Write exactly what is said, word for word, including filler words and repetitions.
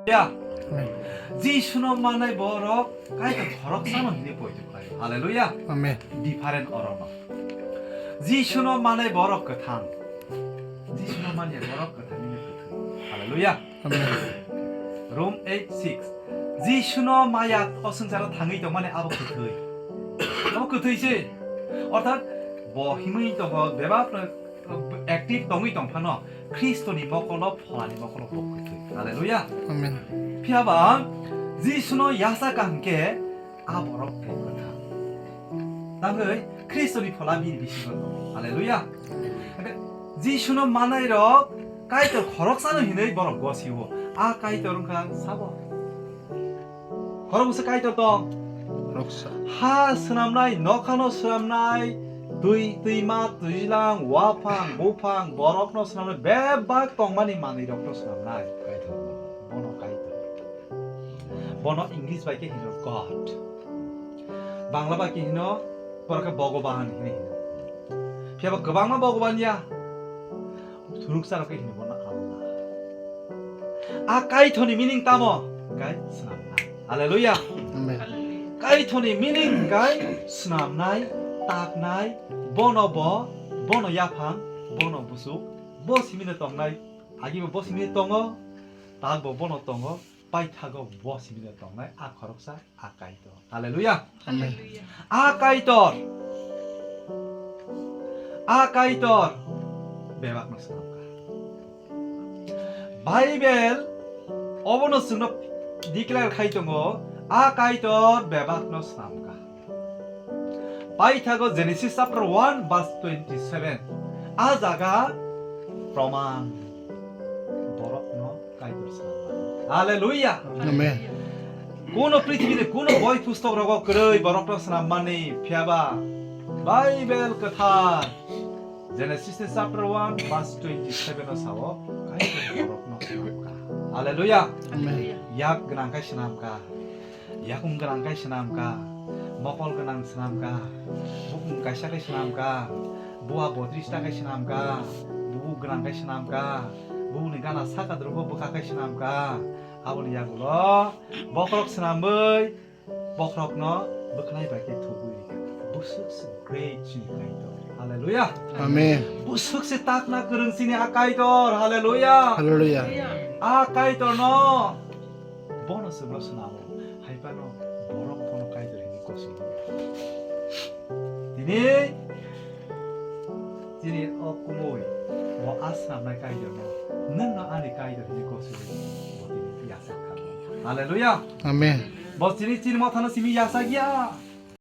Ya. Amen. Jisuno manai borok Kaitor khoroksano hinwi poito khlaio. Hallelujah. Amen. Different orono. Jisuno manai borok kwthang. Jisuno manya borok kwthang hinwi kwthwi. Hallelujah. Amen. Rom eight six. Jisuno maya o swngcharo thangwi tongmani abo kwthwi. Abo kwthwi se. Orthat bo himwi tongo, bebak no active tongwi tong phano Khristoni mokolo, pholani mokolo bo kwthwi. Hallelujah. Amen. Phiya ba Jisuno yasa kaham khe a borok khe kwthang. Tangwi Khristoni phola bini bisingo tongo. Hallelujah. Jisuno manai rok Kaitor khoroksano hinwi borok gosio. A Kaitor wngkha sabo. Khoroksa Kaitor tong. Khoroksa. Ha swnamnai, nokhano swnamnai, twi, twima, twijlang, waphang, buphang, borokno swnamnai, bebak tongmani manwirokno swnamnai. Kaitor. Bono Kaitor. Bono English bai khe hino God. Bangla bai khe hino, borok khe Bhogoban hinwi hino. Phiya ba kwbangma Bhogoban ya. Thuruksa rok khe hino bono Allah. A Kaitorni meaning tamo? Kai swnamnai. Hallelujah. Amen. Kaitorni meaning kai swnamnai, taknai, bono bo, bono yaphang, bono busuk, bo simino tongnai, agibo bo simino tongo, takbo bono tongo, paithago bo simino tongnai, a khoroksa, a Kaitor. Hallelujah. Amen. A Kaitor. A Kaitor. Bebakno swnamkha. Bible obono chwngno declare khai tongo, a Kaitor bebakno swnamkha. Paithago Genesis chapter one verse twenty-seven. A jaga proman borokno Kaitor swnamkha. Hallelujah. Amen. Kuno prithibini kuno boi pustok rogo kwrwi borokno swnam mani, phiya ba Bible kwthar Genesis ni chapter one verse twenty-seven o sao, Kaitor borokno swnamkha. Hallelujah. Amen. Yak gwnang kai swnamkha. Yakung gwnang kai swnamkha. Mokol gwnang swnamkha. Bukung kaisa kai swnamkha. Bua botris ta kai swnamkha. Bubu gwnang kai swnamkha. Bubuni gana saka drogo bwkha kai swnamkha. Aboni yagulo bokhorok swnamwi bokhorokno bwkhlai bai khe thubwi rikha. Bwswk se great chini Kaitor. Hallelujah. Amen. Bwswk se takna kwrwng chini a Kaitor. Hallelujah. Hallelujah. A Kaitorno bono chwngno swnamo. Hai phano borok bono Kaitor hinwi kosi. Tini chini o kumui bo a swnamnai Kaitorno, nwngno ani Kaitor hinwi kosi bo tini yasa kha. Hallelujah. Amen. Bo chini chini mothano simi yasa gya.